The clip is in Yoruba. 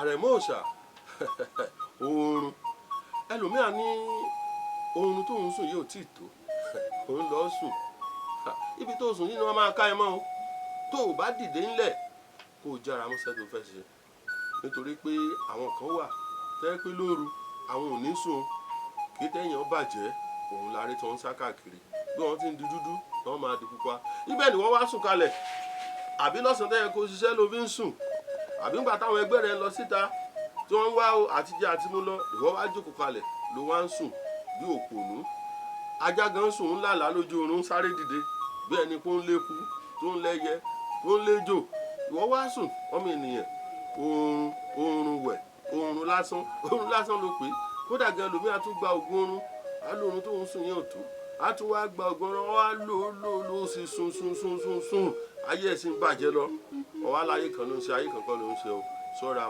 Àrẹ̀mọ́ òòṣà, oorun. Ẹlòmíà ní oorun tóun sùn yóò tí ì tó, òun lọ sùn. Ibi tó sùn nínú wọn máa ká ẹ mọ́ o. Tó o bá dìde ńlẹ̀, kó o jára mọ́ṣẹ́ tó fẹ́ ṣe, nítorí pé àwọn kan wà tẹ́ pé lóru àwọn ò ní sùn. Kí tẹ́yìn bàjẹ́, òun láre tí wọ́n ń sá káàkiri, bí wọ́n ti ń di dúdú ni wọ́n máa di pupa. Ibẹ̀ ni wọ́n wá sùn kalẹ̀, àbí lọ́sàn-án tẹ́yẹ kó ṣiṣẹ́ ló fi ń sùn, àbí ńgbà táwọn ẹgbẹ́ rẹ lọ síta tí wọ́n ń wá àtijọ́ àtinú lọ, ìwọ wá jókòó kalẹ̀ ló wá ń sùn bí òpònú. Ajá gan sùn, ń lálàá lójú oorun, ń sáré dìde bí ẹni pé ó ń léku, tó ń lẹ́yẹ, tó ń léjò. Ìwọ wá sùn. Ọmọ ènìyàn, oorun, oorun wẹ̀, oorun lásán, oorun lásán ló pé. Kódà gan, lómi á tún gba ògùn oorun, á lóorun tó ń sùn yẹn ò tó, á tún wá gba ògùn oorun, wá lò lò lò sí, sùn sùn sùn sùn sùn, ayé ẹ̀ sì ń bàjẹ́ lọ. Ọ̀wá láyé kan ló ń ṣe, ayé kan kọ́ ló ń ṣe o. Ṣọ́ra o.